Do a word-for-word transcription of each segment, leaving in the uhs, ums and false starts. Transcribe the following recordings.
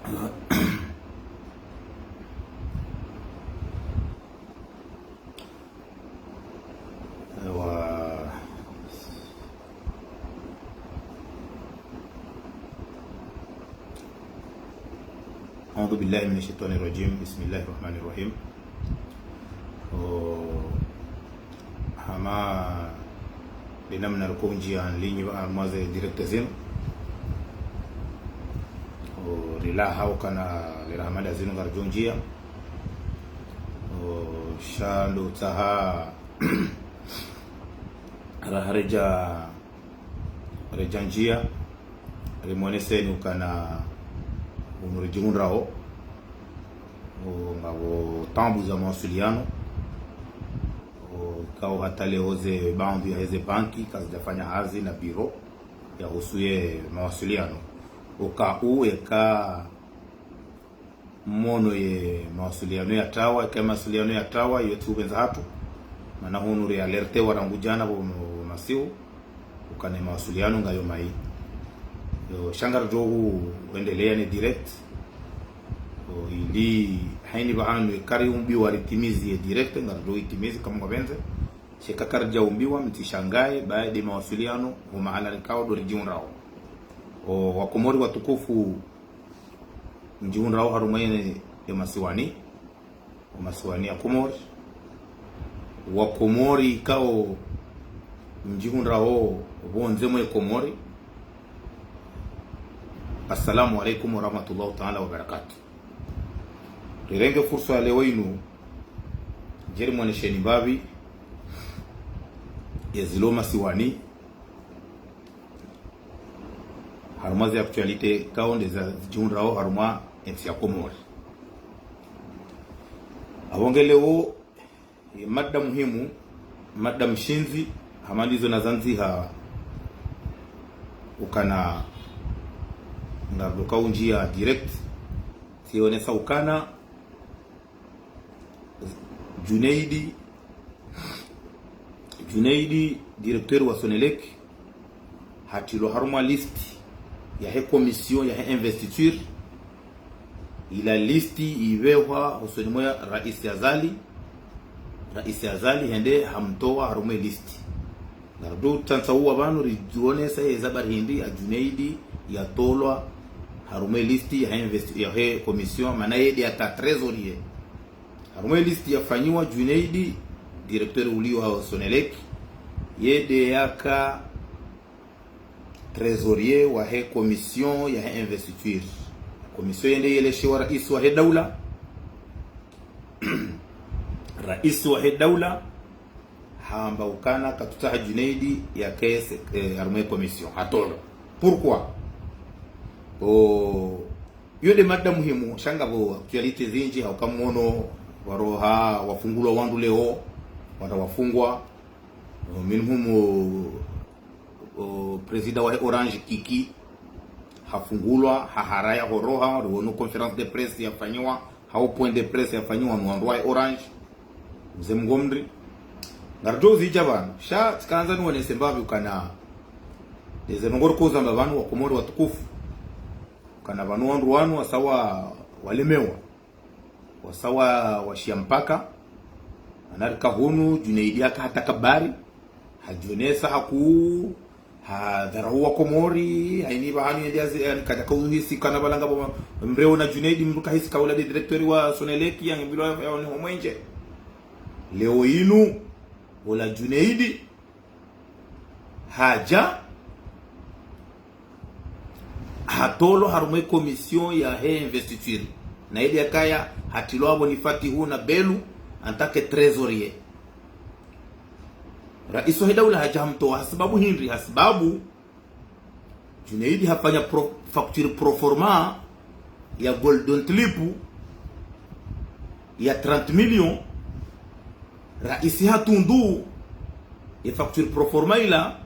Ewa. أعوذ بالله من الشيطان الرجيم. بسم الله الرحمن الرحيم. O, hama, le namna riko ndjia en ligne ba harumwa ze direct zinu. O, rilaha ukana le rahamada zinu ngaridjo ndjia. O, sha ndo tsaha raha redja, redja ndjia, rimwoneseni ukana hunu ridjihundrao, o, ngapvo taabu za mawasiliano, o, ikao hata leo ze baadhwi ya heze banki kazidjafanya hazi na biro ya husu ye mawasiliano. Uka u eka mwono ye mawasiliano yatrawa, eka mawasiliano yatrawa, iyo tsi upvendza hatru. Mana hunu ri alertewa rangu djana pvo, pvo masihu, ukana ye mawasiliano ngayo mayi. Yo, sha ngaridjo hu, hwendelea ne direct. O, ili, haini pvahanu, eka riumbiwa ritimizi ye direct, ngaridjo itimizi hama ngwapvendze. Sha eka karidjaumbiwa, mtsishangae, baada ye mawasiliano, o mahala rikao ndo ridjihundrao. O, Wakomori watukufu, ndjihundrao harumwa ye, ye masiwani, o masiwani ya Komori. Wakomori ikao ndjihundrao pvondze mwe Komori. Assalamu alaikum warahmatullahi taala wabarakatuh. Rirenge fursa ya leo inu, ndje rimwonesheni mbapvi ye zilo masiwani, harumwa ze actualité ikao nde za zidjihundrao harumwa entsi ya Komori. Apvo nge leo, e, mada muhimu, mada mshindzi, hama ndizo nazandziha ukana ngaridjo ka undjia direct, tsionesa ukana Junaidi, Junaidi, directeur wa Sonelec, hatrilwa harumwa liste yahe commission yahe investiture. Ila liste ipvehwa hosoni mwa Raisi Azali. Raisi Azali hende hamtowa harumwa liste. Ngaridjo tsantsa uwa pvanu ridjuonesa ye sababu hindri ya Junaidi yatolwa harumwa liste yahe investi-, yahe commission, mana yeye nde ata trésorier. Harumwa liste yafanyiwa Junaidi, directeur uliyo wa Sonelec, yeye nde yaka trésorier wahe commission yahe investiture. Commission yende yeleshewa raisi wahe daula. Raisi wahe daula hamba ukana katsutsaha Junaidi yake se-, eh, harumwa commission. Hatolwa. Pourquoi? O, iyo nde mada muhimu, sha ngapvo actualité zindji, hauka mwono, waroha, wafungulwa wandru leo, wandru wafungwa. O, minhum o, o, président wahe Orange Kiki, hafungulwa, haharaya horoha, riwono conférence de presse yafanyiwa, hau point de presse yafanyiwa no wandru wahe Orange. Mze Mgomri. Ngaridjo zidja pvanu. Sha, tsikandza niwonese mbapvi ukana ndeze ndrongoo riko uzamba pvanu Wakomori watukufu. Ukana pvanu wandru wanu wasawa walemewa. Wasawa washiya mpaka. Mana rika hunu, Junaidi haka hatakabari. Hadjionesa hakuu, hadharau Wakomori, haini pvahanu yende yazi, yani, kadjaka uhisi kana pvala ngapvo mreo na Junaidi, mndru kahisi ka ula nde directeur wa Sonelec, yange mbilo ya, ya, ya, homwenje. Leo inu, ola Junaidi, hadja, hatolwa harumwa commission yahe investiture. Na yeye nde yakaya hatrilwa pvo ni Fatihu na Belu en tant que trésorier. Raisi wahe daula hadja hamtowa hasibabu hindri, hasibabu Junaidi hafanya pro-, facture proforma ya Golden Tulip ya trente millions. Raisi hatundu ye facture proforma ila,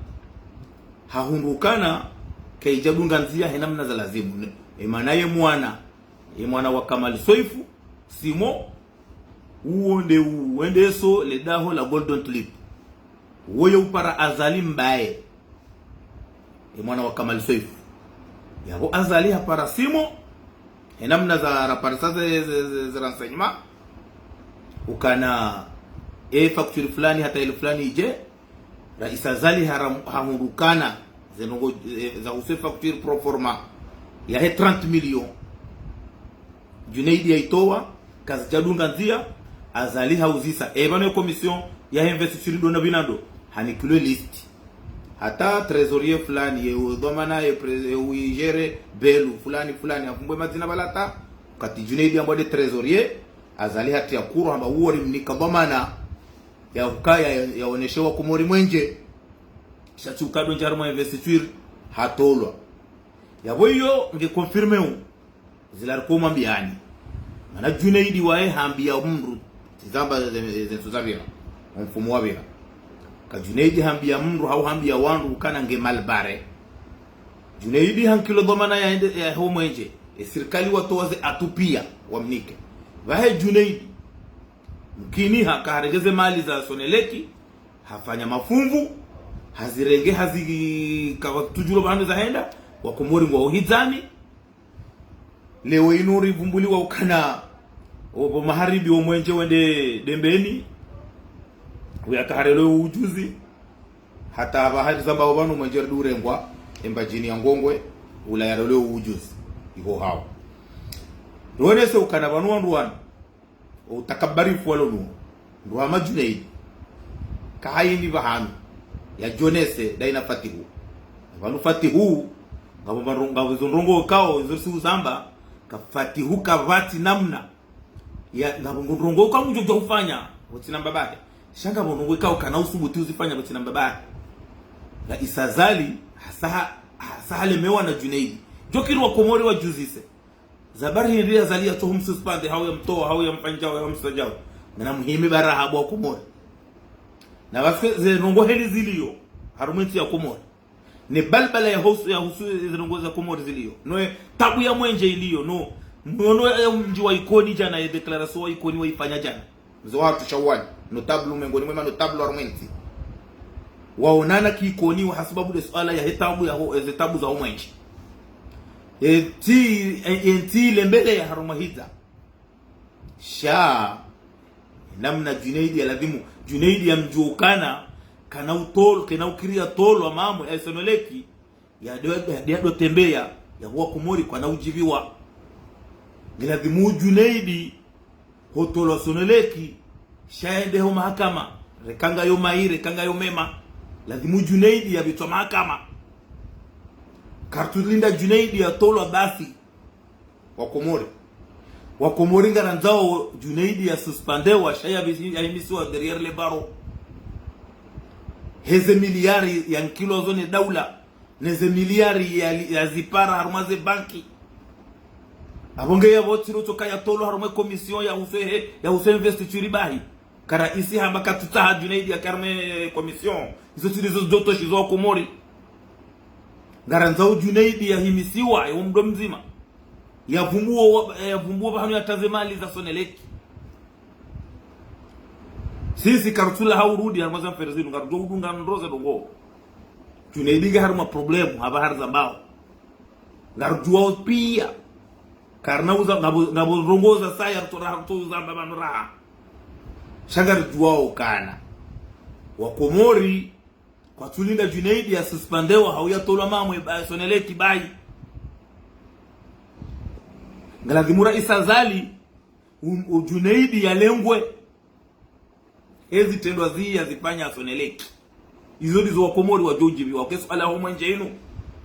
hahundru ukana kaidjadunga ndzia he namna za lazimu. Ne, e mana ye mwana, ye mwana wa Kamal Soifu, Simon, uwo nde u-, wendeso le daho la Golden Tulip. Woye upara Azali mbaye. E mwana wa Kamal Soifu. Yapvo Azali hapara Simon, Enamna za raparisa ze, ze, ze, ze renseignement, ukana e facture fulani hata ile fulani idje, Raisi Azali haram-, hahundrukana ze ndrongoo, eh, za husu e facture pro forma yahe trente millions. Junaidi yaitowa, kazidjadunga ndzia, Azali hauzisa. E pvanu e commission yahe investiture ndo na pvinando, hanikilwe liste. Hata trésorier fulani, ye udhwamana, ye pre-, ye uigérer belu, fulani, fulani, havumbwe madzina pvala hata, kati Junaidi hambwa nde trésorier, Azali hatria kuru hamba uwo rimnika dhwamana, ya ukaya, ya, yaoneshe wakomori mwenje, sha tsi ukado ndjari mwa investiture, hatolwa. Yapvo iyo nge confirmé u zila riko mwambiani. Mana Junaidi waye hambia mndru, tsi zamba ze, ze, ze ntsu zapvira, o mfumo wapvira. Ka Junaidi hambia mndru, hau hambia wandru, ukana nge mal barré. Junaidi hankilwa dhwamana ya ende, ya ho mwenje. E sirikali watowa ze atu pia, wamnike. Pvahe Junaidi, mkini haka harenge ze mali za Sonelec, hafanya mafumvu, hazirenge hazi-, kawatsujuwa pvahanu zahenda, wakomori ngwao hidzani. Leo inu rivumbuliwa ukana, opvo maharibi wo mwenje wende Dembeni, uya kaharelwe ujuzi, hata pvahari zambao pvanu mwenje ridurengwa, e Mbadjini ya Ngongwe, ula yarelwe ujuzi, iho hawo. Rionese ukana pvanu wandru wanu, o utakabarifu walo nuwo. Ndo hama Junaidi. Kahayini pvahanu. Yadjonese, daina Fatihu. Pvanu Fatihu, ngapvo mba-, ngapvo zo ndrongoo kao, izo si uzamba, ka Fatihu kapvatsi namna. Ya, ngapvo ngo ndrongoo kao ngudjo dja ufanya, pvotsina mbabahe. Sha ngapvo ndrongoo kao kana usubuti uzifanya pvotsina mbabahe. Raisi Azali, hasa ha-, hasa halemewa na Junaidi. Djo kiri wakomori wajuzise. Za bari hindri Azali yatsohumsuspendre, hau yamtowa, hau yamfanyao, hau yamsajao. Ngena muhimi baraha bo wakomori. Na parce que ze ndrongoo heli zilio, harumwa entsi ya Komori. Ne balbala ya husu, ya husu ze ndrongoo za Komori zilio. No e tabu ya mwenje ilio, no. Mwono ya mdji wa Ikoni djana, ye déclaration wa Ikoni waifanya djana. Mze wahatru Shawali, notable mengoni mwe ma notable harumwa entsi. Waonana ki Ikoni wa hasibabu le suala yahe tabu yaho, eze tabu zaho mwenje. Entsi, e, entsi lembele ya harumwa hidza. Sha, namna Junaidi ya ladhimu, Junaidi ya mdjuwa ukana, kana utolo, kena ukiri yatolwa mamwe, e Sonelec, ya do, ya, ya do tembeya, ya huwa Komori kwana ujibiwa. Ngiladhimu Junaidi, hotolwa Sonelec, sha yende ho mahakama, reka ngayo mayi, reka ngayo mema. Ladhimu Junaidi ya bitswa mahakama. Kartulinda Junaidi yatolwa basi. Wakomori. Wakomori ngarandzao Junaidi ya suspendewa, sha ya bisi-, ya himisiwa derrière les barreaux. Heze miliari ya nkilwa zo ne daula. Neze miliari ya, ya zipara harumwa ze banki. Apvo nge yapvo tsi lo tsoka yatolwa harumwa commission ya husu he, ya husu investiture bahi. Ka raisi hamba katsutsaha Junaidi yake harumwa commission. Izo tsi ndizo zotoshi zo wakomori. Ngarandzao Junaidi ya himisiwa, ya umdo mdzima. Ya vumbuo, ya vumbuo pvahanu yatsaha ze mali za Sonelec. Sisi karutsula haurudi harumwa za mfere zinu, ngarudjo udunga ndro ze ndrongoo. Junaidi nge harumwa problème, hapva hari zambao. Ngarudjuwao pia. Karina uza, ngapvo, ngapvo ndrongoo za saya, rutso raha, rutso uzamba pvanu raha. Sha ngaridjuwao kana. Wakomori, kwatsulinda Junaidi ya suspendewa, hau yatolwa mamwe, ba, Sonelec bayi. Ngaladhimu raisi Azali, um, u Junaidi yalengwe. Ezi trendwa zi yazifanya Sonelec. Izo ndizo wakomori wadjo ujibiwa. Ke suala ho mwenje inu.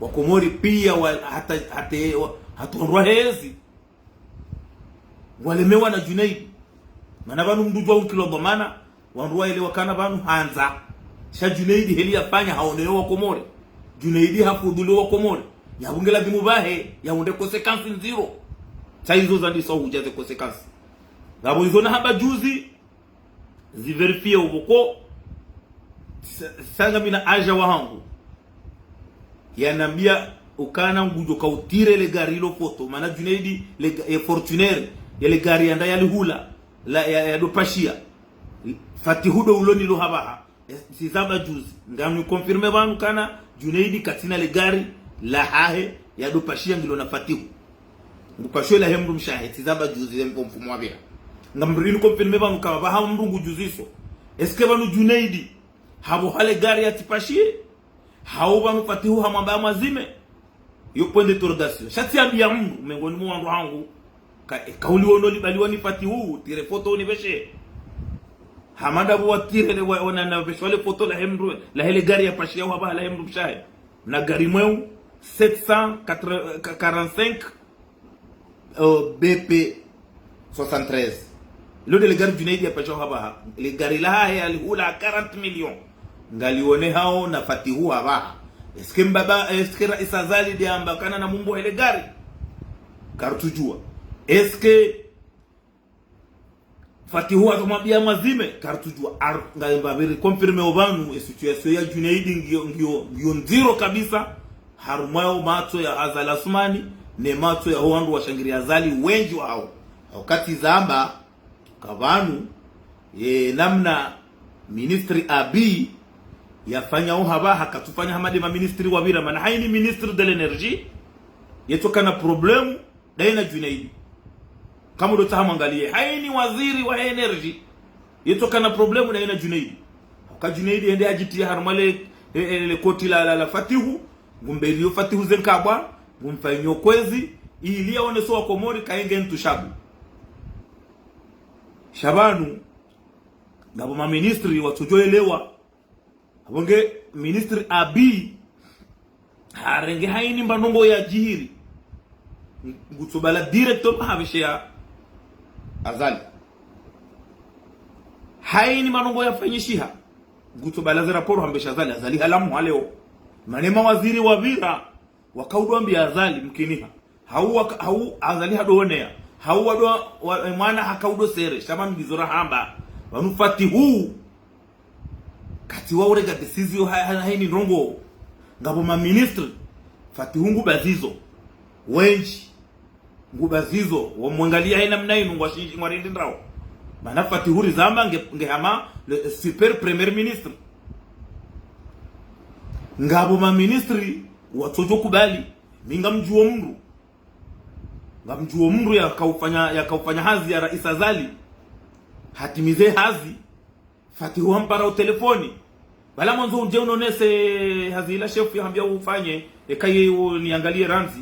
Wakomori pia wa, hata, hata, wa, hata ondrwa hezi. Walemewa na Junaidi. Mana pvanu mndru djuwa unkilwa dhwamana, wandru waelewa kana pvanu handza. Sha Junaidi heli yafanya haoneyo wakomori. Junaidi hafudhuli wakomori. Yapvo ngiladhimu pvahe, yaunde conséquence ndziro. Sha izo zandisa hudja ze conséquence. Ngapvo izo nahamba juzi, zivérifier upvoko, sa-, sanga mina aja wahangu. Yanambia ukana ngudjo ka utire le gari lo foto. Mana Junaidi le ga-, e Fortuner, ya le gari yanda yalihula, la, ya, yadopashia. Fatihu ndo ulo nilo hapvaha. E, si zamba juzi. Ngami confirmer pvanu kana Junaidi katsina le gari lahahe yadopashia ngilo na Fatihu. Ngupashiwa lahe mndru mshahe, tsi zamba juzi le mfumo wapvira. Ngamrini confirmé pvanu kamba pvaha mndru ngujuziso. Est-ce que pvanu Junaidi hapvo hale gari yatsipashiye? Hau pvanu Fatihu hamwamba amwazime? Yo point d'interrogation. Sha tsiambiya mndru, mengoni mwa wandru hangu. Ka, e, kauli wono libaliwa ni Fatihu, tire foto unipveshe. Hamanda pvo watire le, wa, wana, na pveshe wale foto lahe mndru, lahe le gari yapashiya hapvaha lahe mndru mshahe. Na gari mweu, sept cent quarante-cinq, euh, B P soixante-treize. Lo nde le gari Junaidi yapashiya hapvaha. Le gari lahahe alihula quarante millions. Ngalionehao na Fatihu hapvaha. Est-ce que mbaba, est-ce que Raisi Azali nde amba kana na mumbo hele gari? Karitsudjuwa. Est-ce que Fatihu hatsomwambiya amwazime? Karitsudjuwa. Ar-, ngayimba pviri confirmé opvanu, e situation ya Junaidi ngiyo, ngiyo, ngiyo ndziro kabisa. Harumwa yo matso ya Azali Assoumani, ne matso yaho wandru washangiriya Azali wendji wahawo. Wakati zamba, ka pvanu, ye namna ministre Abiy yafanyao hapvaha, katsufanya hama nde maministre wapvira, mana hayini ministre de l'énergie, yetsokana problème, daye na Junaidi. Kamudotsaha mwangaliye. Hayini waziri wa énergie, yetsokana problème, daye na Junaidi. Haka Junaidi hende hadjitiya harumwa le, e, e, le koti la, la, la Fatihu, ngumbeliyo Fatihu ze nkabwa, ngumfanyiyo kwezi, ili yaoneso wa Komori kayinge ntsu shabu. Sha pvanu, ngapvo maministre watsodjoelewa. Apvo nge ministre Abiy, harenge hayini mba ndrongo yadjiri, ngutsobala directement hapvesheya Azali. Hayini mba ndrongo yafanyishiha, ngutsobala ze rapport hambesha Azali, Azali halamu haleo. Mana mawaziri wapvira, wakaudowambiya Azali mkiniha. Hau waka-, hau Azali hadooneya. Hau wado wa, mwana hakaudo sere. Sha pvanu ndizo rahamba. Pvanu Fatihu. Kati wa urega décision ha, ha, hayini ndrongo. Ngapvo maministre. Fatihu ngubazizo. Wendji. Ngubazizo. Wamwangaliya hayina mna yinu ngwashindji ngwarindi ndrawo. Mana Fatihu rizamba nge, nge hama le super premier ministre. Ngapvo maministre watsodjo kubali. Mi ngamdjuwo mndru. Ngamdjuwo mndru yakaufanya, yakaufanya hazi ya Raisi Azali. Hatimize hazi. Fatihu hampara utelefoni. Bala mwandzo udje unonese hazi ila shefu yahambiya ufanye. Eka ye uniangaliye randzi.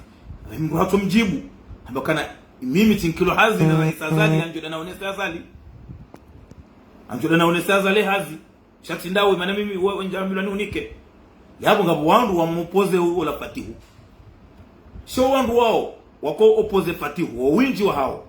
Mndru hatsomdjibu. Hamba kana mimi tsinkilo hazi na Raisi Azali, handjo dana onese Azali. Handjo dana onese Azali hazi. Sha tsi ndawe, mana mimi we, we ndjambilwa ni unike. Yapvo ngapvo wandru wamuopposé uwo la Fatihu. Sho wandru wawo, wako opposé Fatihu, wo windji wahawo.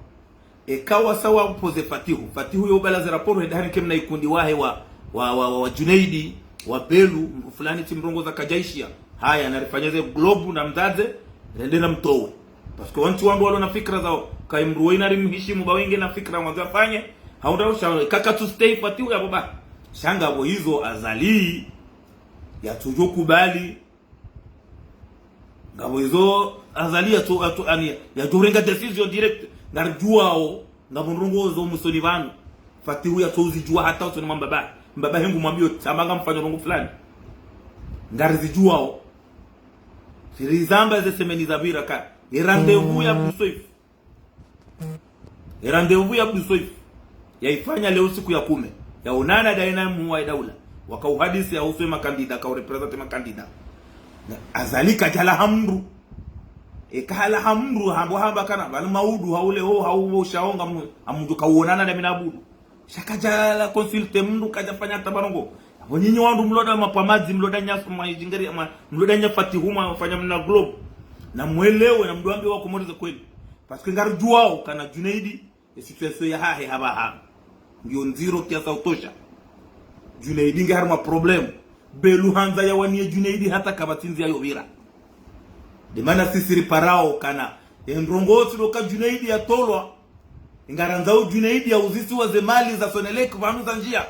Eka wasa wa opposé Fatihu. Fatihu yo bala ze rapport hende hanike mna ikundi wahe wa, wa, wa, wa, wa Junaidi, wa Belou, mndru fulani tsi mrongoza kadjaishiya. Haya, narifanye ze globe na mdzadze, rende na mtowe. Parce que wantsi wandru walo na fikira zawo, kayi mndru weyina rimhishimu ba wenge na fikira mwandzo yafanye, haunda usha, kaka tu stay Fatihu yapvo ba. Sha ngapvo izo Azali, yatsodjo kubali. Ngapvo izo Azali yatso, yatso, ani, yatso renga décision directe, ngaridjuwawo, ngapvo ndrongo zo musoni pvanu. Fatihu yatso uzidjuwa hata usoni mwa mbaba. Mbaba hengu mwambiyo, tsamba ngamfanyo ndrongo fulani. Ngarizidjuwawo. Tsirizamba ze semaine zapvira ka. E rendez-vous ya Abdou Soef. E rendez-vous ya Abdou Soef. Yaifanya leo siku ya kume. Yaonana daye na muhuu wa daula. Wakauhadisi yahusu ye makandida, kau représenter makandida. Na Azali kadjalaha mndru. Eka halaha mndru, hambo hamba kana, pvanu maudu, haule ho, hau wo shaonga mu, hamundru kauonana na mi na Abdou. Sha kadjala consulter mndru, kadjafanya hata ba ndrongo. Apvo nyinyi wandru mloda mapwa madzi, mloda nyasa, mwa ijingari, mwa, mloda nya Fatihu, mwafanya mna globe. Na mwelewe, na mdowambiye wa Komori ze kweli. Parce que ngaridjuwawo kana Junaidi, e situation yahahe hapvaha. Ngiyo ndziro kiasi ya utosha. Junaidi nge harumwa problème. Belou handza yawaniye Junaidi hata kapvatsi ndziya yopvira. Ndemana sisi riparao kana, e ndrongo tsi ndo ka Junaidi yatolwa. Ngarandzao Junaidi yauzisiwa ze mali za Sonelec pvanu zandjiya.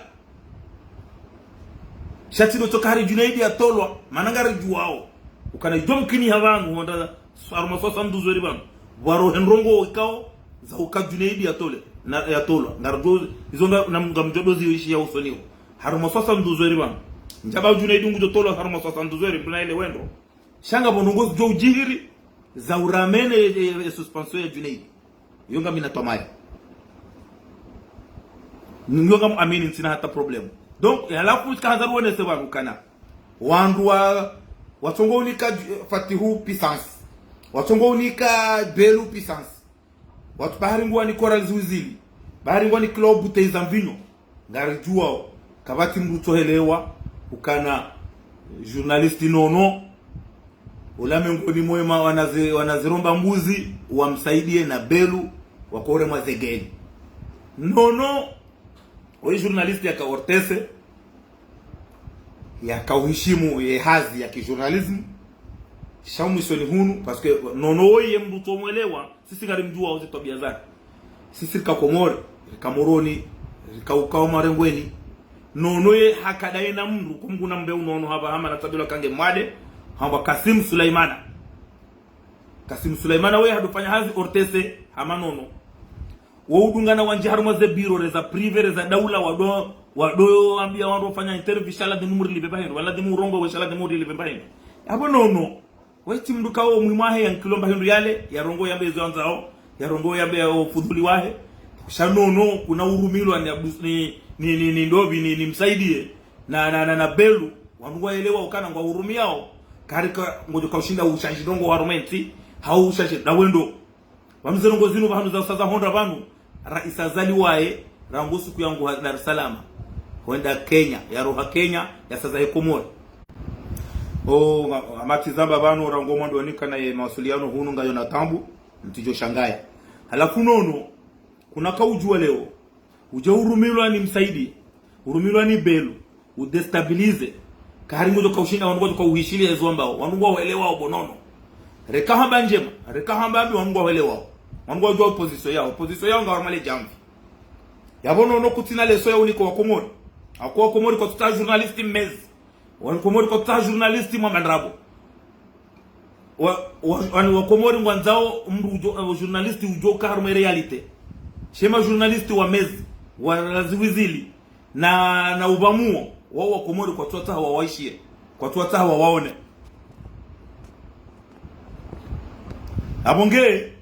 Sha tsi ndo tsoka hari Junaidi yatolwa, mana ngaridjuwawo. Ukana idjo mkini ha pvanu, honda harumwa soixante-douze heures pvanu. Pvwaro he ndrongo ikao, za uka Junaidi yatole, na, yatolwa. Ngaridjo, izo nga, na, ngamdjo ndo ziyo ishiya usoni ho. Harumwa soixante-douze heures pvanu. Ndjaba Junaidi ngudjo tolwa harumwa soixante-douze heures, mbuna ile wendo. Sha ngapvo ndrongo zidjo udjiri, za uramene e, e, e suspension ya Junaid. Iyo ngami na twamaya. Iyo ngam amini, ntsina hata problème. Donc, halafu tsikahandza ruonese pvanu ukana wandru wa, watsongo unika Ju-, Fatihu puissance. Watsongo unika Belu puissance. Watsu bahari ngwani Coral Ziwizili. Bahari ngwani club teiza mvinyo. Ngaridjuwao. Kapvatsi mndru utsohelewa ukana journaliste Nono. Ula mengoni mwe ma wanazi-, wanaziromba mbuzi, wamsaidie na Belu, wakore mwa zegeni. Nono, oyi journaliste yaka O R T C, yaka uhishimu ye hazi ya kijournalisme, sha umwisoni hunu, parce que Nono woyi ye mndru utsomwelewa, sisi ngarimdjuwao ze twabiya zahe. Sisi rika Komori, rika Moroni, rika ukao Marengweni. Nono ye hakadaye na mndru, kumguna mbe unono hapva hama na tabila kange mwade, hamba Kasim Sulaimana. Kasim Sulaimana we hadufanya hazi O R T C hama Nono. Wo udungana wandji harumwa ze biro, reza privé, reza daula, wado, wado ambia wandru wafanya interview, sha ladhimu murilive mba hindru, wala ladhimu urongowe, sha ladhimu urilive mba hindru. Apvo Nono, wetsi mndru kao mwimu wahe yankilomba hindru yale, yarongowe yambe ezo yandzao, yarongowe yambe o fudhuli wahe. Sha Nono, kuna urumilwa ni Abdus-, ni, ni, ni, ni Ndopvi, ni, ni Msaidie, na, na, na, na Belu, wandru ngwaelewa ukana ngwahurumiao, karika ngodjo kaushinda ushanji ndrongoo harumwa entsi, hau ushanji ndawendo. Pvanu ze ndrongoo zinu pvahanu za usaza hondra pvanu, raisi Azali waye, rangu siku yangu ha Dar es Salaam. Hwenda Kenya, yaroha Kenya, yasaza he Komori. O, nga-, ngamtsi zamba pvanu, rangu mwando wanika na ye mawasiliano hunu ngayo na taabu, mtsidjo shangaya. Halafu Nono, kuna kaudjuwa leo, udje urumilwa ni Msaidie, urumilwa ni Belu, udéstabiliser. Kahari ngodjo kaushinda, wandru ngodjo kauhishiliya ezo ambao, wandru ngwahuelewao bo Nono. Reka hamba ndjema, reka hamba mbi, wandru ngwahuelewao. Wandru ngwadjuwa opposition yao, opposition yao nga harumwa le djamvi. Yapvo Nono kutsina leso ya uniko wa Komori. Ako wa Komori kwatsutsaha journaliste mmezi. Wa Komori kwatsutsaha journaliste mwa mandrabo. Wa, wa, wani wa Komori ngwandzao mndru udjo, eh, journaliste udjo ka harumwa réalité. She ma journaliste wa mezi, wa Ziwizili, na, na upvamuo, wao wa Komori kwatsutsaha wawaishie, kwatsutsaha wawaone. Apvo nge,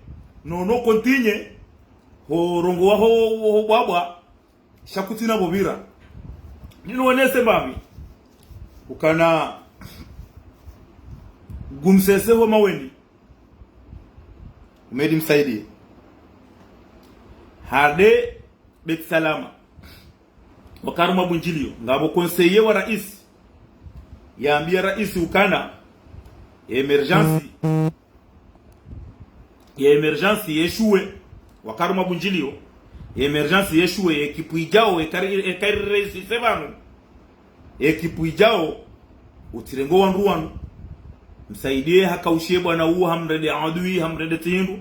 Nono continuer, ho rongowa ho, ho, ho bwabwa, sha kutsina pvo pvira. Ninu wonese mbapvi. Ukana ngumsese ho Maweni, Houmed Msaidie. Hade Beit Salam. Waka harumwa bundjilio. Ngapvo conseiller wa raisi. Yambia raisi ukana émergence ye émergence ye échoué, waka harumwa bundjilio, ye émergence ye échoué, ye équipe idjao, ekari, ekari réussir pvanu. Ye équipe idjao, utsirenge wandru wanu. Msaidie hakaushiye bwana uwo, hamrende adui, hamrende tsi hindru.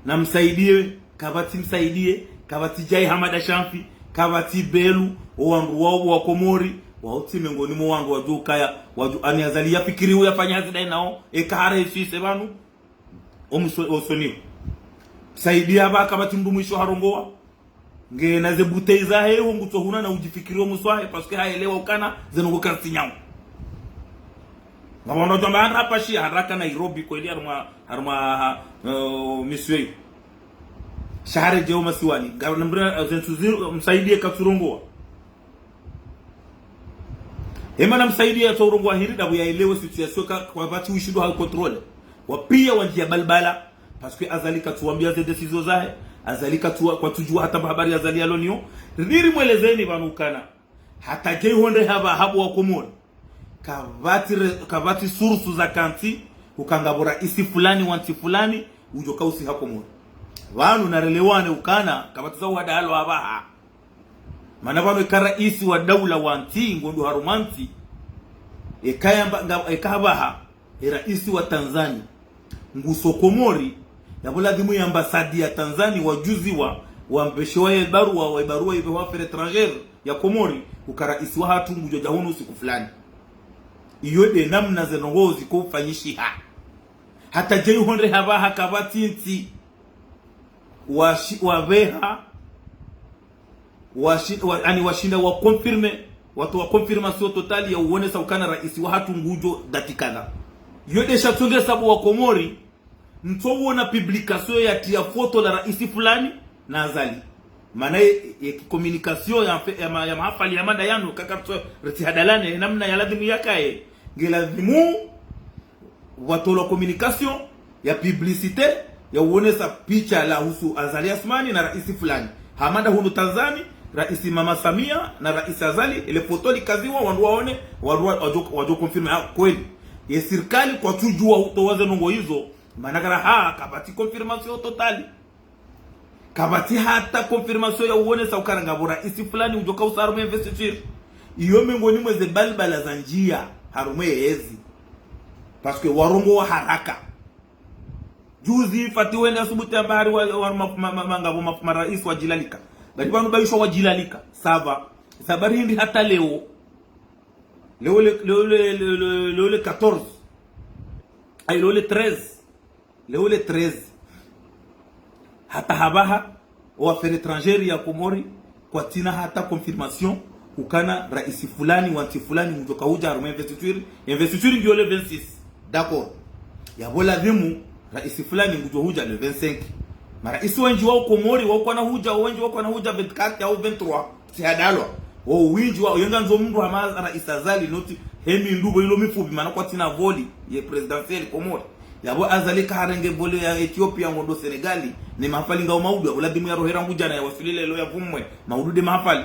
Na Msaidie, kapvatsi Msaidie, kapvatsi Djae Hamada Shamfi, kapvatsi Belu, o wandru wao wa Komori, wao tsi mengoni mwa wandru wadjo ukaya, wadjo, ani Azali yafikiri uyafanya hazi dayi nao, eka ha réussir pvanu. Omwiso, osoni. Msaidie apva kapvatsi mndru mwisho harongowa. Ngena ze bouteille zahe, wo ngutso huna na udjifikiri omwiso wahe, parce que haelewa ukana, ze ndrongoo kazitsi nyawo. Ngapvo wandru wadjo amba handa hapvashi, haraka Nairobi, kweli harumwa, harumwa, ha, eh, mission iyo. Sha haredjei o masiwani. Nga, namrina, eh, ze ntsu zi, Msaidie katsurongowa. Hema na Msaidie yatso urongowa hindri ndapvo yaelewe situation ka, kapvatsi ushindwa ha contrôler. Wapia wandjia balbala, parce que Azali katsuwambia ze décision zahe, Azali katsuwa, kwatsudjuwa hata mba habari Azali yalo nayo. Riri mwelezeni pvanu ukana. Hata djeyi hondre hapvaha bo wa Komori. Kapvatsi re-, kapvatsi source za kantsi, uka ngapvo raisi fulani wa ntsi fulani, udjo kausiha Komori. Pvanu narelewane ukana, kapvatsi za uhadahalo hapvaha. Mana pvanu eka raisi wa daula wa ntsi, ngondo harumwa ntsi. Eka yamba, nga, eka hapvaha, e raisi wa Tanzania. Nguso Komori, yapvo ladhimu ye ambassade ya Tanzania wadjuziwa, wambeshewa ye barua, wa barua ipvehwa affaires étrangères ya Komori, uka raisi wahatru ngudjo dja hunu siku fulani. Iyo nde namna ze ndrongoo ziko ufanyishiha. Hata djeyi hondre hapvaha kapvatsi ntsi. Washi-, wapveha, washi-, wa-, ani washinda wa confirmer, watowa confirmation totale ya uonesa ukana raisi wahatru ngudjo datikana. Iyo nde shatsongesa bo wa Komori, Ntsuwona publication yatria photo la raisi fulani na Azali. Mana ye, ye communication ya, ya, ma, ya mahafali ya manda yanu, kaka ritso, ritsi hadalane, namna ya lazimu yakaye. Nge lazimu watolwa communication ya publicité, ya uonesa picha la husu Azali Assoumani na raisi fulani. Hamanda hunu Tanzani, raisi Mama Samia na raisi Azali, ele photo likaziwa, wandru waone, wandru wa, wadjo, wadjo confirmer, ah, kweli. Ye sirikali kwatsudjuwa utowa ze ndrongo izo, mana kara ha, kapvatsi confirmation totale. Kapvatsi hata confirmation ya uonesa ukana ngapvo raisi fulani udjo kausa harumwa investiture. Iyo mengoni mweze balbala za ndjiya harumwa yezi. Parce que warongowa haraka. Juzi Fatihu wende asubuhi amba hari wa, wa, ma, ma, ma, ma, ngapvo ma, ma raisi wadjilalika. Bali pvanu bayishwa wadjilalika. Ça va. Sa bari hindri hata leo. Leo le, leo le, leo le, leo le quatorze. Ayi, leo le treize. Leo le treize. Hata hapvaha, o affaires étrangères ya Komori, kwatsina hata confirmation, ukana raisi fulani, wa ntsi fulani, ngudjo kahudja harumwa investiture, investiture ngiyo le vingt-six. D'accord. Yapvo lazimu, raisi fulani ngudjo hudja le vingt-cinq. Maraisi wendji wa Komori, wakwana hudja, wendji wakwana hudja vingt-quatre au vingt-trois. Tsi hadalwa. Wo windji wa, yenga ndzo mndru hama raisi Azali, noti, hemi ndupvo ilo mifupvi, mana kwatsina voli, ye présidentielle Komori. Yapvo Azali kaharenge voli ya Ethiopia ngondo Senegali, ne mahafali ngao maudu, yapvo lazimu yarohe rangu djana yawaswili leo yavumwe, maudu de mahafali.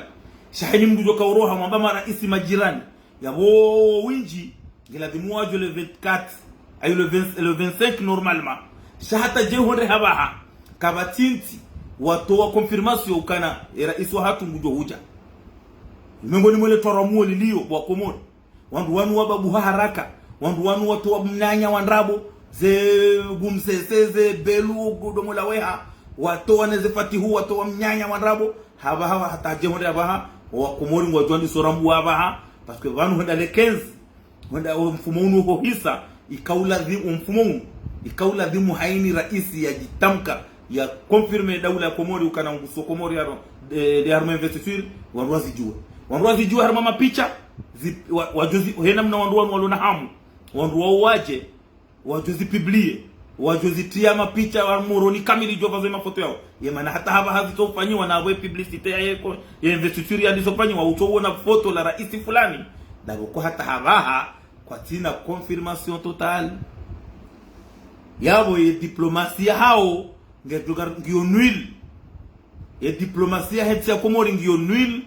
Sha heni mndru djo kauroha mwamba maraisi majirani. Yapvo windji, nge lazimu wadjo le vingt-quatre, ayi le vingt, le vingt-cinq normalement. Sha hata dje hondre hapvaha, kapvatsi ntsi, watowa confirmation ukana, e raisi wahatru ngudjo hudja. Mengoni mwele twara muo lilio, wa Komori. Wandru wanu wababuha haraka, wandru wanu watowa mnyanya wa ndrabo, ze gumsese, ze belu, gudomo la weha, watowa neze Fatihu, watowa mnyanya wa ndrabo, hapvaha, hata dje hondre hapvaha, wa Komori ngwadjo wandisa urambuwa hapvaha, parce que pvanu hwenda le quinze, hwenda o mfumo unu hohisa, ika ulazi-, o mfumo unu, ika ulazimu haini raisi yadjitamka, ya confirmer daula ya Komori ukana nguso Komori ya ro-, de, de harumwa investiture, wandru wazidjuwe. Wandru wazidjuwe harumwa mapicha, zi, wa, wadjo zi, hena mna wandru wanu walo na hamu. Wandru wao wadje, wadjo zi publier, wadjo zitria mapicha wa Moroni kamili djo pvazo ye mafoto yao. Ye mana hata hapvaha zitsofanyiwa na apvo ye publicité ya yeko, ye investiture yandisofanyiwa, utso uona foto la raisi fulani. Ndapvo ko hata hapvaha, kwatsina confirmation totale. Yapvo ye diplomasia hao, nge dugar ngiyo nul. Ye diplomasia hetsi ya Komori ngiyo nul,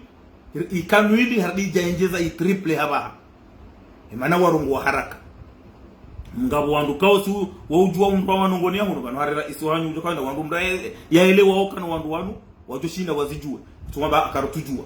ika nul, harudi dja endjeza i triple hapvaha. Emana warongowa haraka. Ngapvo wandru kaosi, wa udjuwa umpa wanongoni ya hunu, pvanu hari raisi wahanyu udjo kaenda wandru mda ya, yaelewa okana wandru wanu, wadjo shinda wazidjuwe. Tsuma ba akarutudjuwa.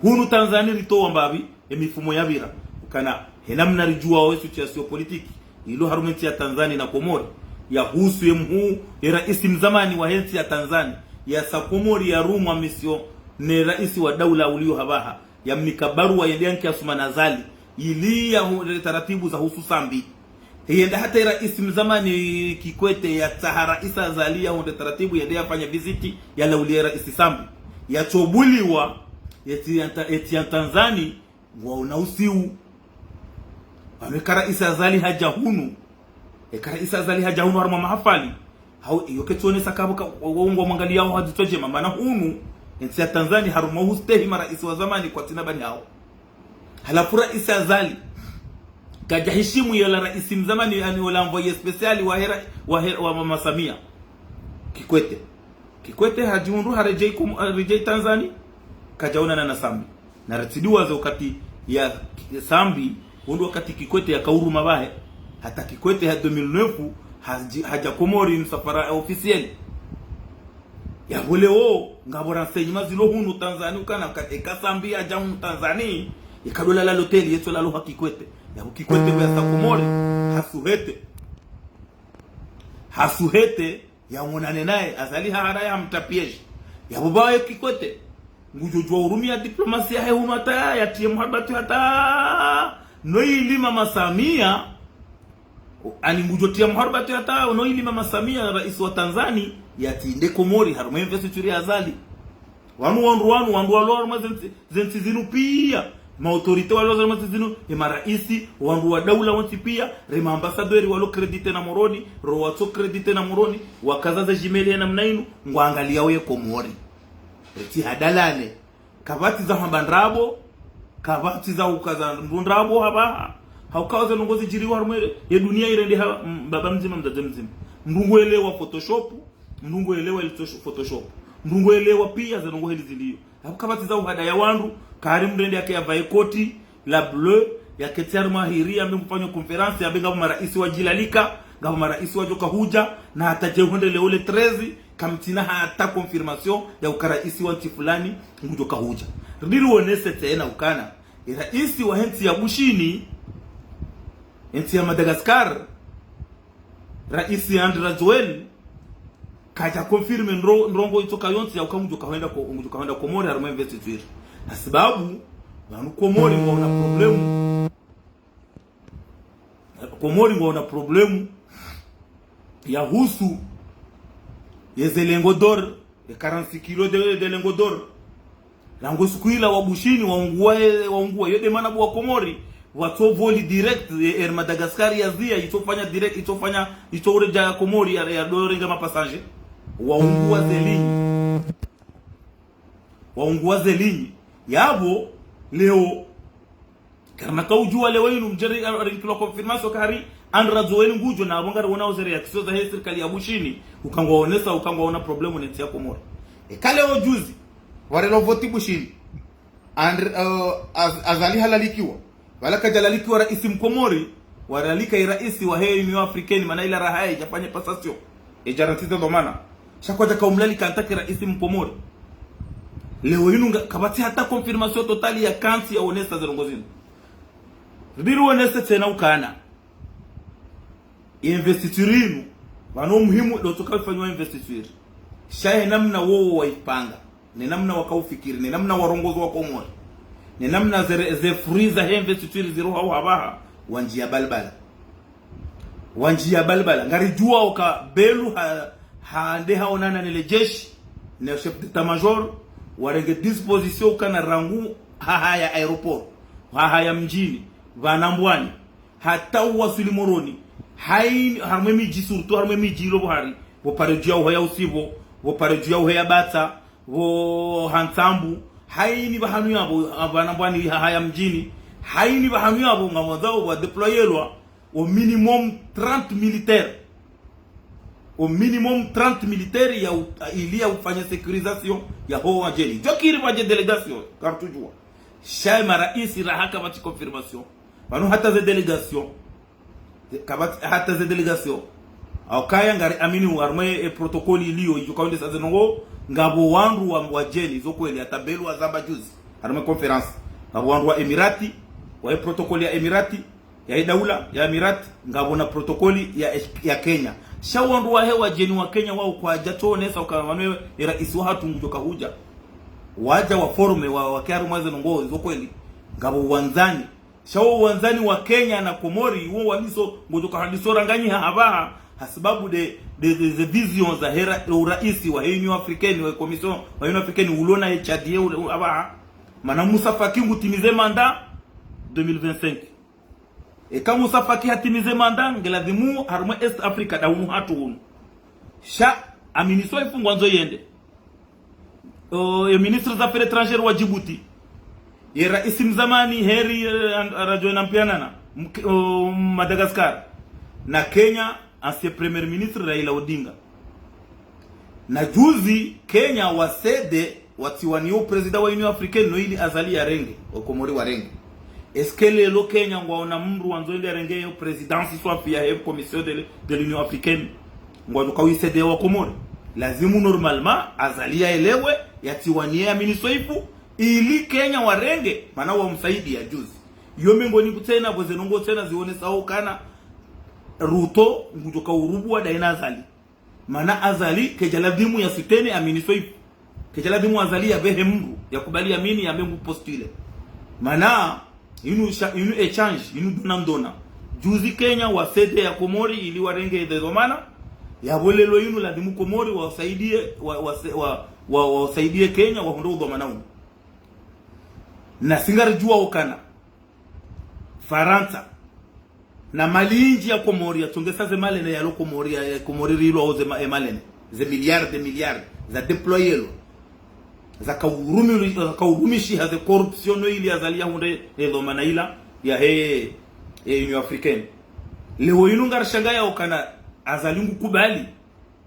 Hunu Tanzania ritowa mbapvi, emifumo yapvira. Ukana, hena mna ridjuwa we situation politique ilo harumwa entsi ya Tanzania na Komori. Yahusu ye mhuu, ye raisi mzamani wa hentsi ya Tanzania. Yasa Komori yarumwa mission ne raisi wa daula ulio hapvaha. Yamnika baruwa yende yanke Assoumani Azali. Ili yahundre taratibu za husu Sambi. Yenda hata ye raisi mzamani Kikwete yatsaha raisi Azali yahundre taratibu yende yafanye visite yalaulie raisi Sambi. Yatsobuliwa, yetsi ya Nta-, yetsi ya Tanzania, ngwaona usiu. Pvanu eka raisi Azali hadja hunu. Eka raisi Azali hadja hunu harumwa mahafali. Hau, iyo ketsuonesa kapvo ka, wa, wa, ngwamwangaliyao ha dzitso djema, mana hunu, entsi ya Tanzania harumwa hustehi maraisi wa zamani kwatsina bani hao. Halafu raisi Azali, kadja hishimu yela raisi mzamani, ani ola envoyé spécial wa hera, wa hera, wa Mama Samia. Kikwete. Kikwete hadjihundru haredjei Kom-, haredjei Tanzania, kadjaonana na Sambi. Na ratsidiwaze wakati ya Sambi, hundru wakati Kikwete yakauruma pvahe. Hata Kikwete ha deux mille neuf, hadji-, hadja Komori msafara officiel. Yapvo leo, ngapvo renseignement zilo hunu Tanzania, ukana ka-, eka Sambi yadja hunu Tanzania, yeka dola la loteli, yetso lalo ha Kikwete. Yapvo Kikwete pvo yasa Komori, hasuhete. Hasuhete, yaonane naye, Azali hahara yamtra piège. Yapvo pvaye Kikwete. Ngudjo djuwa urumia diplomasia yahe hunu hata, yatriye muharbatu hata, no ili Mama Samia, ani ngudjo triya muharbatu hata, no ili Mama Samia, raisi wa Tanzania, yatsinde Komori, harumwa investiture ya Azali. Wanu, wandru wanu, wandru walo harumwa zentsi, zentsi zinu piya. Ma autorité walo za mwa ntsi zinu, e maraisi, wandru wa daula wontsi pia, re ma ambassadeur walo crédité na Moroni, ro watso crédité na Moroni, wakaza ze Gmail ya namna inu, ngwaangaliao ye Komori. Ritsi hadalane. Kapvatsi za hamba ndrabo, kapvatsi za ukaza ndrabo hapvaha. Hauka ze ndrongoo zidjiriwa harumwa ye dunia irendeha, mm, baba mdzima, mdzadze mdzima. Mndru nguelewa Photoshop, mndru nguelewa ilitso Photoshop. Mndru nguelewa pia ze ndrongoo heli zilio. Hauka kapvatsi za uhadaya wandru, kari mndru ende yake yavae koti la bleu, yaketsi harumwa hiri, yambe ngufanyao conférence, yambe ngapvo maraisi wadjilalika, ngapvo maraisi wadjoka hudja, na hata dje hwende leo le treize, kamtsina hata confirmation ya uka raisi wa ntsi fulani ngudjoka hudja. Ridi rionese tsena ukana, e raisi wahe ntsi ya Bushini, e ntsi ya Madagascar, raisi Andry Rajoelina, kadja confirmé ndro-, ndrongoo itsoka yontsi ya uka ngudjoka hwenda ko-, ngudjoka hwenda Komori harumwa investiture. Hasibabu, pvanu Komori ngwaona problème. Komori ngwaona problème yahusu ye ze lingots d'or, ye quarante kilos de, de lingots d'or. Rangu suku ila wa Bushini, waungua, waungua. Yo de mana bo wa Komori, watso voli direct, ye Air Madagascar yazia, itso fanya direct, itso fanya, itso uredja Komori ya, ya dorenga ma passagers. Waungua ze ligne. Waungua ze ligne. Yapvo, leo, karina kaudjua leo inu mdjeri, a-, arinkilwa confirmation kari, Andry Rajoelina ngudjo na apvo ngariwonao ze réaction zahe sirikali ya Bushini, uka ngwaonesa, uka ngwaona problème ne ntsi ya Komori. Eka leo juzi, warelo voti Bushini. Andry, eh, Az-, Azali halalikiwa. Wala kadjalalikiwa raisi Mkomori, walalika i raisi wahe Union Africaine, mana ila raha ye idjafanye passation. Idja ratiza dhwamana. Sha kwadjaka umlalika en tant que raisi Mkomori. Leo inu nga, kapvatsi hata confirmation totale ya kantsi yaonesa ze ndrongoo zinu. Ridi rionese tsena ukana. Investiture inu, pvanu muhimu, ndo tsoka ifanywa investiture. Sha ye namna wowo waipanga. Ne namna wakaufikiri, ne namna warongozi wa Komori. Ne namna ze, ze fruits zahe investiture ziro hau hapvaha, wandjia balbala. Wandjia balbala. Ngaridjuao uka Belou ha, hende haonana ne le jeshi, ne chef d'état-major, warenge disposition ukana rangu hahaya aéroport, hahaya mdjini, pvanu Mbwani, hata uwaswili Moroni, haini, harumwa e midji surtout, harumwa e midji ilo pvo hari, pvo pare dju ya uheya Usivo, pvo pare dju ya uheya Batsa, pvo Hantsambu, haini pvahanu yapvo, pvanu Mbwani hahaya mdjini, haini pvahanu yapvo, ngapvo wadzao wa déployelwa, au minimum trente militaires. Au minimum trente militaires ya u-, ili ya ufanya sécurisation yaho wadjeni. Djo kiri pvadje délégation, karitsudjua. Sha ye maraisi raha kapvatsi confirmation. Pvanu hata ze délégation. Ze-, kapvatsi hata ze délégation. Hauka ngariamini harumwa e protocole ilio, idjo kaonesa ze ndrongoo, ngapvo wandru wa, wadjeni, zo kweli, hata Belou wazamba juzi. Harumwa e conférence. Ngapvo wandru wa Emirati, wa e protocole ya Emirati, ya idaula, ya Emirati, ngapvo na protocole ya, ya Kenya. Sha wandru wahe wadjeni wa Kenya wao kwadjatsoonesa uka pvanu e raisi wahatru ngudjoka hudja. Wadja waformé wa, wake harumwa ze ndrongoo, zo kweli. Ngapvo wandzani. Sha wo wandzani wa Kenya na Komori, wo waniso, ngudjoka handiso ranganyiha hapvaha, hasibabu de, de, de, de vision zahe ra-, uraisi wahe Union Africaine, wa Commission, wa Union Africaine, ulona ye Tchad ye ule, ule hapvaha. Mana Moussa Faki ngutimize mandat deux mille vingt-cinq. Eka Moussa Faki hatimize mandat, ngeladhimu harumwa East Africa, da unu hatru unu. Sha, Amine Souef ngwandzo yende. O, ye ministre des Affaires étrangères wa Djibouti. Ye raisi mzamani Heri, eh, An-, Rajoelina Nampianana, Mk-, o, Madagascar. Na Kenya, ancien premier ministre Raila Odinga. Na juzi, Kenya wa cédé, watsiwaniye o président wa Union Africaine, no ili Azali yarenge, o Komori warenge. Est-ce que lelo Kenya ngwaona mndru wandzo ende yarenge yo présidence swafi yahe Commission de, de l'Union Africaine? Ngwadjoka wi cédé wa Komori. Lazimu normalement, Azali yaelewe, yatsiwaniye Amine Souef, ili Kenya warenge, mana wamsaidiya juzi. Yo mengoni kutsena, pvo ze ndrongoo tsena zionesao ukana, Ruto, ngudjoka urubua daye na Azali. Mana Azali, kedjaladhimu ya soutenir Amine Souef. Kedjaladhimu Azali yapvehe mndru, yakubali Amine, yambe ngu postuler. Mana, inu sha-, inu échange, inu dona ndona. Juzi Kenya wa cédé ya Komori ili warenge ze dhwamana. Yapvo lelo inu ladhimu Komori wasaidiye, wa, wa, wa, wa, wasaidiye Kenya wahundre udhwamana unu. Na si ngaridjuwa ukana Farantsa na mali nyindji ya Komori, yatsongesa ze malene yalo Komori, ya, ya Komori rilwa o ze ma-, e malene. Ze milliards, des milliards, za déployelwa. Zaka urumi-, zaka urumishiha ze corruption no ili Azali yahundre e dhwamana ila yahe, e Union Africaine. Leo inu ngarishangayao ukana Azali ngukubali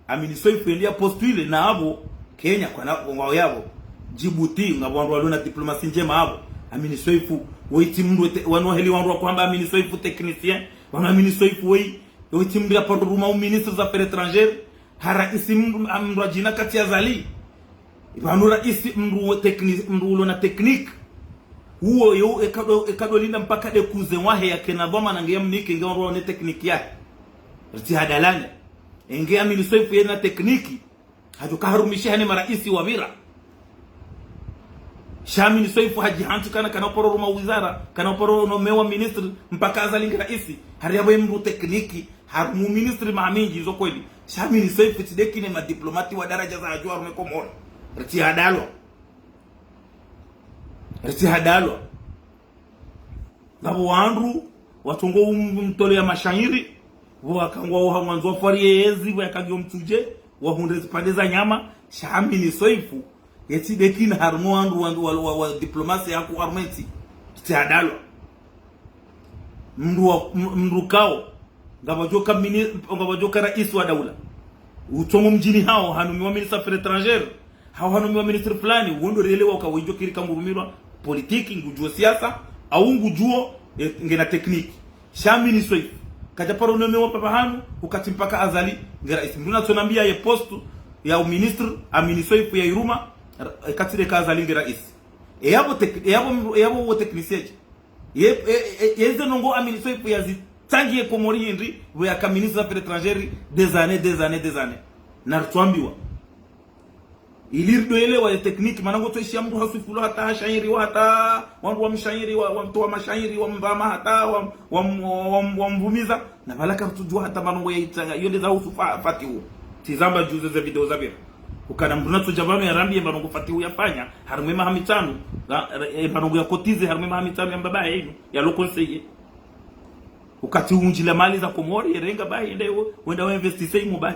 Amini Soifu yende ya postule na apvo Kenya kwana ngwao yapvo. Djibouti, ngapvo wandru walio na diplomasi ndjema apvo. Amini Soifu, woyi tsi mndru ete-, wanu waheli wandru wakohamba Amini Soifu technicien, wanu Amini Soifu woyi, woyi tsi mndru ya paro ruma u ministre za affaires étrangères, ha raisi mndru, mndru wa djina kati ya Azali. Pvanu raisi mndru techni-, mndru ulo na technique. Uwo yo ekado, ekado linda mpaka nde kuze wahe yakena dhwamana nge ya mnike nge wandru waone technique yahe. Ritsi hadalane. Enge Amini Soifu yena tekniki, hadjo kaharumishiha ne maraisi wapvira. Sha Amini Soifu hadjihantsi kana, kana uparo ruma wizara, kana uparo nomewa ministre, mpaka Azali nge raisi. Hari yapvo ye mndru tekniki, harumu ministre maha mindji, izo kweli. Sha Amini Soifu tsi nde kine madiplomati wa daraja za hadju harumwa Komori. Ritsi hadalwa. Ritsi hadalwa. Ngapvo wandru, watsongo um-, umtole ya mashairi, pvo wakangwa uha mwandzo wa fwari ye yezi, pvo yakangi yo mtsudje, wahundre zipvandre za nyama, sha Amini Soifu, yetsi nde kina harumwa wandru wa, wa, wa, wa diplomasi yaku harumwa entsi, ritsi hadalwa. Mndru wa, m-, mndru kao, ngapvadjoka mini-, ngapvadjoka raisi wa daula. Utsongo mdjini hawo, hanumiwa ministre affaires étrangères, hawo hanumiwa ministre fulani, wo ndo rielewa uka wedjo kiri ka ngurumirwa politiki, ngudjuo siasa, au ngudjuo, e, ngena tekniki. Sha Amini Soifu, kadja paro nomewa pvapvahanu, ukati mpaka Azali nge raisi. Mndru natsonambia ye poste ya uministre, Amini Soifu ya iruma, ra-, ekati ndeka Azali nge raisi. E yapvo tek-, e yapvo mndru, e yapvo wo teknisien dje. Ye, e, e, yeze ndrongo Amini Soifu yazitsangi ye Komori hindri, pvo yaka ministre za affaires étrangères, des années, des années, des années. Na ritsuambiwa. Ili ridoelewa ye tekniki, mana ngotsoishia mndru haswifulwa hata hashairiwa hata, wandru wamshairi, wa, wamtowa mashairi, wamvama hata, wam-, wam-, wam-, wamvumiza, na pvala karitsudjuwa hata mba ndrongo yaitsanga, iyo nde za uhusu Fa-, Fatihu. Tsizamba djuzi ze video zapvira. Ukana mndru natsodja pvanu yarambiye mba ndrongo Fatihu yafanya, harumwa emaha mitsanu, ra-, ra-, e mba ndrongo yakotize, harumwa emaha mitsanu ya mbaba yenu, yalo conseiller. Ukati undjila mali za Komori, yerenga bahi, yende wo, wenda wa investise imo bahi.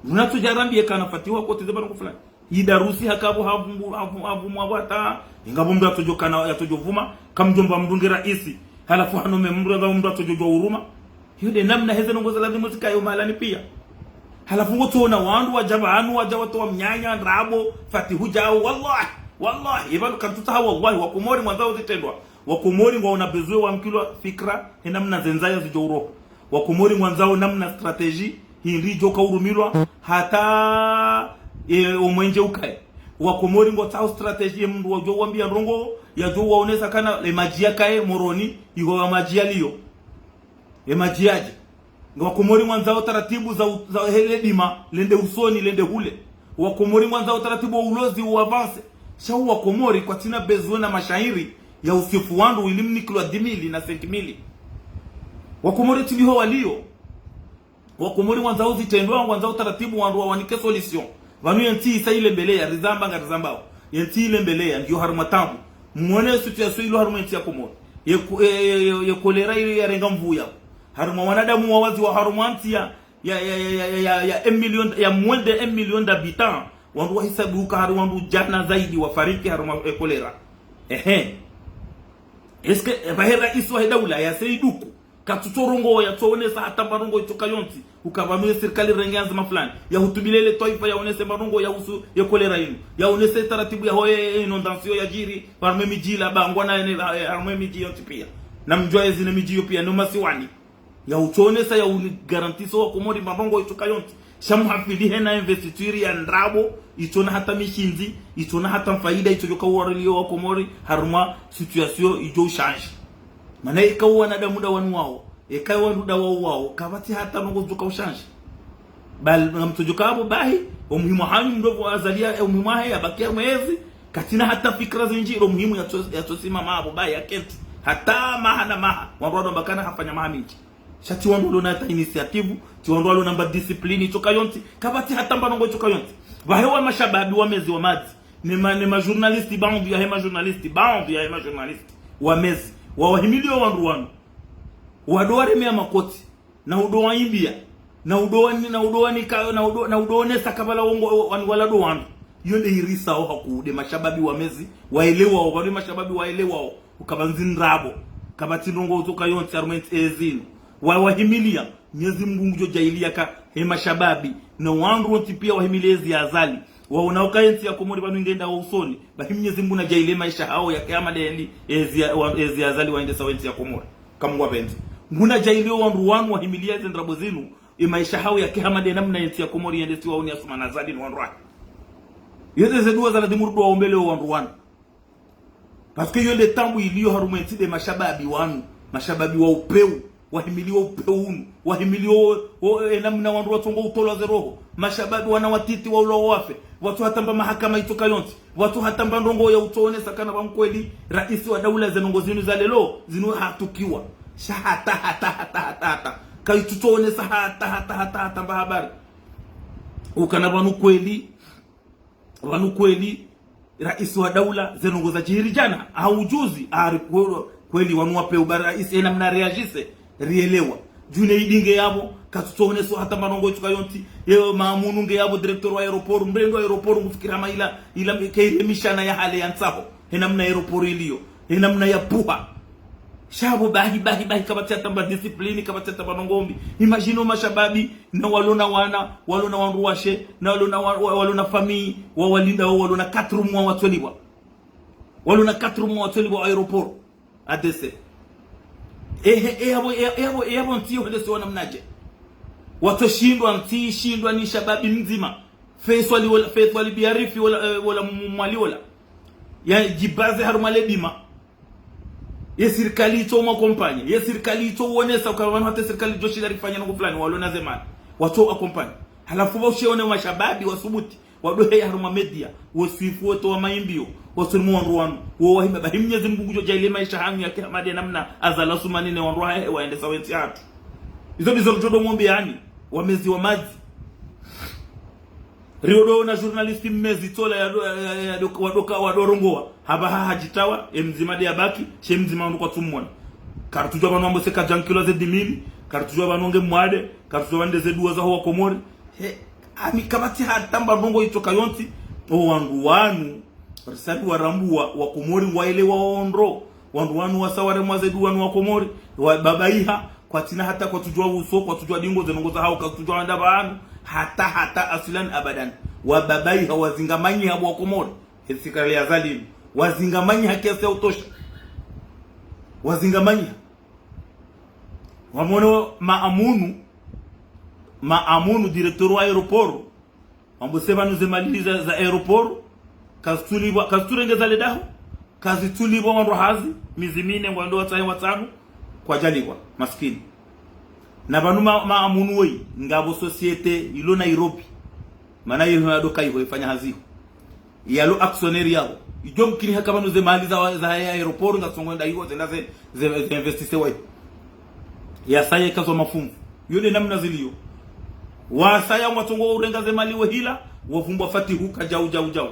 Mndru natsodja yarambiye kana Fatihu hakotize mba ndrongo fulani. Idarusi hakapvo havumu, havu-, havumu apvo hata, ingapvo mndru yatsodjo kana, yatsodjo vuma, kamdjomba mndru nge raisi, halafu hanome mndru, ingapvo mndru yatsodjo djuwa uruma. Iyo nde namna heze ndrongo za lazimu zikayo mahalani pia. Halafu ngotsona wandru wadja pvanu, wadja watowa mnyanya, ndrabo, Fatihu djao, wallahi, wallahi, epvanu karitsutsaha wallahi, Wakomori ngwandzao zitrendwa, Wakomori ngwaona besoin wamkilwa fikra, he namna ze ndzaya zidjo uroha. Wakomori ngwandzao namna stratégie hindri idjo kaurumilwa hata, e, omwenje ukaye. Wakomori ngwatsaho stratégie ye mndru wadjo wambia ndrongo, yadjo waonesa kana le madji yakaye Moroni, iho ya madji yaliyo. E madji yadje. Nga Wakomori ngwandzao taratibu za u-, za hele dima, lende usoni, lende hule. Wakomori ngwandzao taratibu wa ulozi uavance. Sha Wakomori kwatsina besoin na mashairi ya usifu wandru ili mnikilwa dix mille na cinq mille. Wakomori tsi ndiho waliyo. Wakomori ngwandzao zitrendwa, ngwandzao taratibu wandru wawanike solution. Pvanu yentsi isa ilembeleya, rizamba ngarizambao. Yentsi ilembeleya, ngiyo harumwa tabu. Mwone situation ilo harumwa yentsi ya Komori. Ye ku-, ye, ye, ye, ye kolera ile yarenga mvuu yao. Harumwa wanadamu wawadziwa harumwa ntsi ya, ya, ya un million, ya moins de un million d'habitants. Wandru wahisabiwa uka hari wandru djana zaidi wafariki harumwa, e, kolera. Ehe. Est-ce que, e, pvahe raisi wahe daula yaseiduku, katsutsorongoa, yatsoonesa hata mba ndrongo itsoka yontsi, uka pvanu ye sirikali irenge anzima fulani, yahutubilie le twaifa, yaonese mba ndrongo yahusu ye kolera inu, yaonese taratibu yaho ye inondation yadjiri harumwa emidji ila Bangwa na ene, e, harumwa emidji yontsi pia. Na mdjuwa ezine midji iyo pia, no masiwani. Yautsoonesa, yaugarantiso Wakomori mba ndrongo itsoka yontsi. Sha muhafili hena investiture ya ndrabo, itsona hata mishindzi, itsona hata mfaida, itsodjoka uwariliyo Wakomori, harumwa situation idjo ushanji. Mana eka wanadamu nda wanu wao, eka wandru nda wao wao, kapvatsi hata ndrongo zidjoka ushanji. Bal, ngamtsodjoka apvo bahi, omuhimu hanyu mndru pvo Azali ya, e, omuhimu wahe, yabaki harumwa ezi, katsina hata fikra zindji, ilo muhimu yatso-, yatsosimama apvo bahi, yakentsi. Hata maha na maha, wandru wanu wamba kana hafanya maha mindji. Sha tsi wandru walio na hata initiative, tsi wandru walio na mba discipline itsoka yontsi, kapvatsi hata mba ndrongo itsoka yontsi. Pvahe wa mashababi wameziwa madzi, Ne ma, ne ma journaliste, baadhwi yahe ma journaliste, baadhwi yahe ma journaliste. Wamezi, wawahimiliya wandru wanu. Wado waremea makoti. Na udo waimbia. Na udo wani, na udo wanika, na udo, na udo onesa kabala wongo, wani wala do wandru. Iyo nde irisao hakuu nde mashababi wamezi, waelewao, wale mashababi waelewao. Ukaba nzi ndrabo. Kaba tsi ndrongoo zoka yontsi harumwa entsi ezinu. Wawahimiliya. Mnyezi Mungu ngudjo djaaliya ka he mashababi, na wandru wontsi piya wahimiliye ezi ya Azali. Waona uka entsi ya Komori pvanu ngiyendao usoni, bahi Mnyezi Mungu nadjaaliye maesha hawo yake hama nde yeli ezi ya, wa, ezi ya Azali waendesao entsi ya Komori. Kamwe ngwapvendze. Ngunadjaaliye wandru wanu wahimiliya ezi ndrabo zinu, e maesha hawo yake hama nde namna entsi ya Komori yendesiwao ni Assoumani Azali no wandru wahe. Yeze ze dua za ladhimu rudu waombeleyo wandru wanu. Parce que iyo nde taabu iliyo harumwa entsi nde mashababi wanu, mashababi wa upvewu, wahimiliya upvewu unu, wahimiliya o, o, e namna wandru watsongo utolwa ze roho, mashababi wana watiti waulwa wafe, watsu hatamba mahakama itsoka yontsi, watsu hatamba ndrongoo ya utsoonesa kana pvanu kweli, raisi wa daula ze ndrongoo zinu za leo, zinu hatukiwa. Sha hata, hata, hata, hata, hata. Kaitsu tsoonesa hata, hata, hata, hata, mba habari. Ukana pvanu kweli, pvanu kweli, raisi wa daula, ze ndrongoo za djiri djana, hau juzi, ari kweli, kweli wanu wapvewu ba raisi, e namna réagisse, rielewa. Junaidi nge yapvo, katsu tsoonesa hata mba ndrongoo itsoka yontsi, ye Maamunu nge yapvo, directeur wa aéroport, mrendwa wa aéroport, ngufikira hama ila, ila, kaire mishana ya hale ya ntsaho, he namna aéroport iliyo, he namna ya puha. Sha pvo bahi, bahi, bahi, kapvatsi hata mba discipline, kapvatsi hata mba ndrongoo mbi. Imagine o mashababi, na walo na wana, walo na wandru washe, na walo na wa, wa, walo na famille, wawalindao, walo na quatre mois watsolipvwa. Walo na quatre mois watsolipvwa aéroport, A D C. Ehe, e yapvo, e, e yapvo, e yapvo ntsi yo hende siwa namnadje. Watsoshindwa ntsi, shindwa ni shababi mdzima. Faisal wola, Faisal Biarifi wola, eh, wola m-, m-, Mwali wola. Yadjibaze harumwa le dima. Ye sirikali itso mwa accompagner. Ye sirikali itso wonesa ukaya pvanu hata sirikali djoshinda rifanye ndrongoo fulani, walo na ze mali. Watso accompagner. Halafu pvo ushione mashababi wasubuti. Wado heya harumwa média. Woswifu woto wa maimbiyo. Wasoni mwa wandru wanu. Wo wahima. Bahi Mnyezi Mungu ngudjo djaaliye maesha hanyu yake hama nde namna Azali Assoumani ne wandru wahe waendesao entsi yahatru. Izo ndizo rudjo do mwambiyani. Wamezi wa madzi. Riodo na journaliste mmezi tsola ya do, ya, ya, ya do, wa do ka, wa do rongowa. Hapvaha hadjitawa, e mdzima nde yabaki, she mdzima ndo kwatsu mwona. Karitsudjuwa pvanu wambo se kadjankilwa ze dix mille, karitsudjuwa pvanu nge mwade, karitsudjuwa pvanu nde ze dua za ho wa Komori. He, ani kapvatsi hata mba ndrongoo itsoka yontsi, o wandru wanu, risali warambuwa, wa Komori ngwaelewa ondro, wandru wanu wasa waremwa ze dua wanu wa Komori, wababaiha, kwatsina hata kwatsudjuwa uso, kwatsudjuwa ndingo ze ndrongoo za hawo, kwatsudjuwa wandru pvanu, hata, hata, aswilan abadan. Wababaiha, wazingamanyiha wa Komori. He sirikali ya Azali. Wazingamanyiha kiasi ya utosha. Wazingamanyiha. Wamono Maamunu, Maamunu, directeur wa aéroport. Wambo se pvanu ze mali za, za aéroport. Kazitsulipvwa, kazitsulengeza le daho. Kazitsulipvwa wandru hazi, mezi mine ngwandao watsahe watsanu, kwadjalipvwa, maskini. Na pvanu Ma, Maamunu woyi, ngapvo société ilo Nairobi. Mana iyo yado ka iho ifanya hazi iho. Yalo actionnaire yapvo. Idjo mkini haka pvanu ze mali za, za ya aéroport, ngasongo nda iho, zenda ze, ze, ze investisewa iho. Yasaya ikazwa mafumvu. Iyo nde namna ziliyo. Wasaya ngwatsongo urenga ze mali wehila, wavumbwa fatihu ka djau, djau, djau.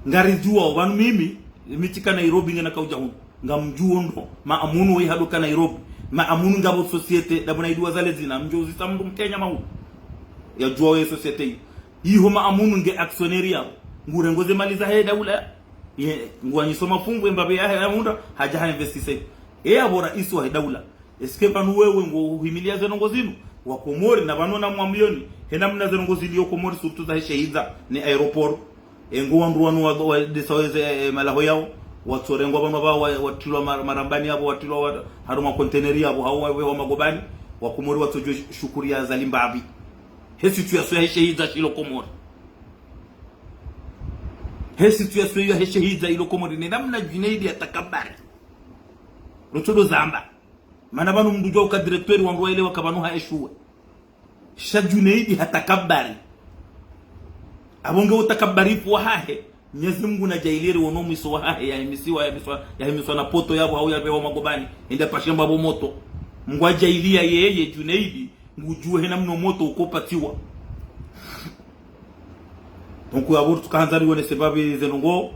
Ngaridjuwao, pvanu mimi, mi tsika Nairobi ngena kaudja hunu. Ngamdjuwo ndo, Maamunu woyi hado ka Nairobi. Maamunu ngapvo société, ndapvo na idua za le dzina, mdjo uzisa mndru Mkenya mahu. Yadjuwa ye société iyo. Iho Maamunu nge actionnaire yapvo. Ngurengo ze mali za he daula. Ye, ngwanyiso mafumvu, e mbapvi ya he, ya munda, hadja ha investise. E yapvo raisi wa he daula. Est-ce que pvanu wewe ngo uhimiliya ze ndrongoo zinu? Wa Komori na pvanu na mwambioni. He namna ze ndrongoo ziliyo Komori, surtout za he shehidza, ne aéroport. E ngo wandru wanu wa, wa, desa weze, e, malaho yawo. Watsorengwa pvanu pva, wa, watrilwa mar, marambani yapvo, watrilwa wa, harumwa conteneur yapvo, hau wa, wa magobani. Wa Komori watsodjo shukuriya Azali mbapvi. He situation ya he shehidza shilo Komori. He situation ya he shehidza ilo Komori. Ne namna Junaidi ya takabari. Rutsodo zamba. Mana pvanu mndru djuwa uka directeur wandru waelewa ka pvanu ha échoué. Sha Junaidi hatakabari. Apvo nge utakabarifu wahahe, Mnyezi Mungu nadjaaliye riwono mwiso wahahe, yahimisiwa, yahimisiwa, yahimisiwa na poto yapvo, hau yapvewa magobani, ende apashe mbapvo moto. Mngu adjaaliya yeye, Junaidi, ngudjuwe he namna o moto ukopatsiwa. Donc, apvo rutsuka handza riwone sababu ze ndrongoo,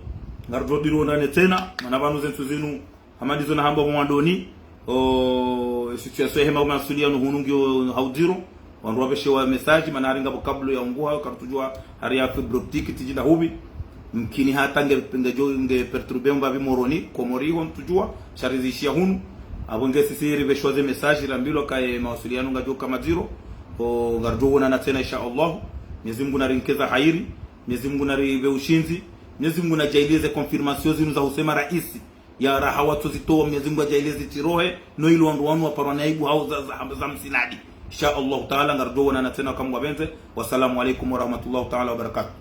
ngarudjo diri wonane tsena, mana pvanu ze ntsu zinu, hama ndizo nahamba mwandoni, o, situation yahe mawasiliano hunu ngiyo ha udziro, wandru wapveshewa message, mana hari ngapvo kablo ya unguha, karutsudjuwa hari ya fibre optique tsidjinda hupvi, mkini hata nge, nge djo, nge perturbé mbapvi Moroni, Komori ho ntsudjuwa, sha rizishiya hunu, apvo nge sisi ripveshewa ze message, rambilwa kaye mawasiliano ngayidjo ka madziro, o, ngarudjo wonana tsena insha Allah, Mwenyezi Mungu narinike za hairi, Mwenyezi Mungu naripve ushindzi, Mwenyezi Mungu nadjaaliye ze confirmation zinu za husema raisi, ya raha watsuzitowa, Mwenyezi Mungu adjaaliye zitsirohe, no ili wandru wanu waparwa na aibu hau za, za, za msinadi. Insha Allahu Taala, ngarudjo wonana tsena kamwe ngwapvendze. Wassalamu alaikum warahmatullahi taala wabarakatuh.